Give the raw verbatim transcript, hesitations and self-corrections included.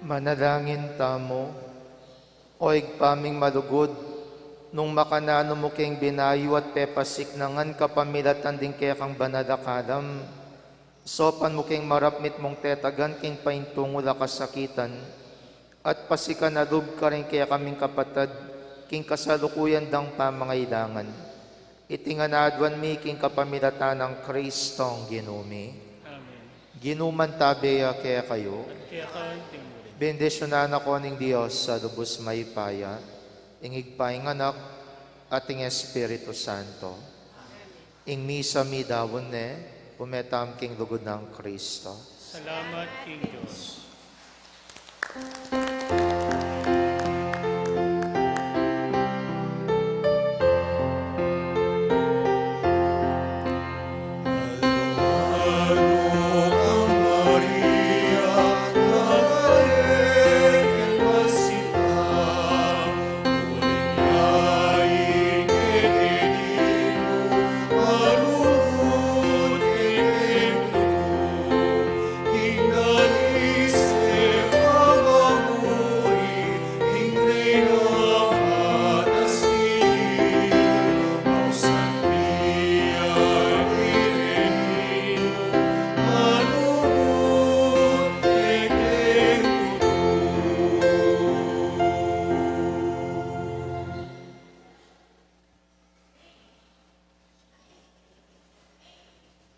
Manalangin tamu. O Ibpa ming malugud, nung makananu mu keng binayu at pepasiknangan kapamilatan ding kekang banal a kalam, saupan mu keng marapmit mung tetagan keng paintungul a kasakitan, at pasikan a lub karing kekaming kapatad king kasalukuyan dang pamangailangan. Iti ngan aduan mi king kapamilatan nang Kristong Ginu mi. Amen. Ginu mantabe ya kekayu. At keka mu rin. Bendisyunan na kayu ning Dios a lubus mayupaya, ing Ibpa, ing Anak, at ing Espiritu Santo. Ing misa meyari ne, ume tamu king lugud nang Kristo. Salamat king Dios.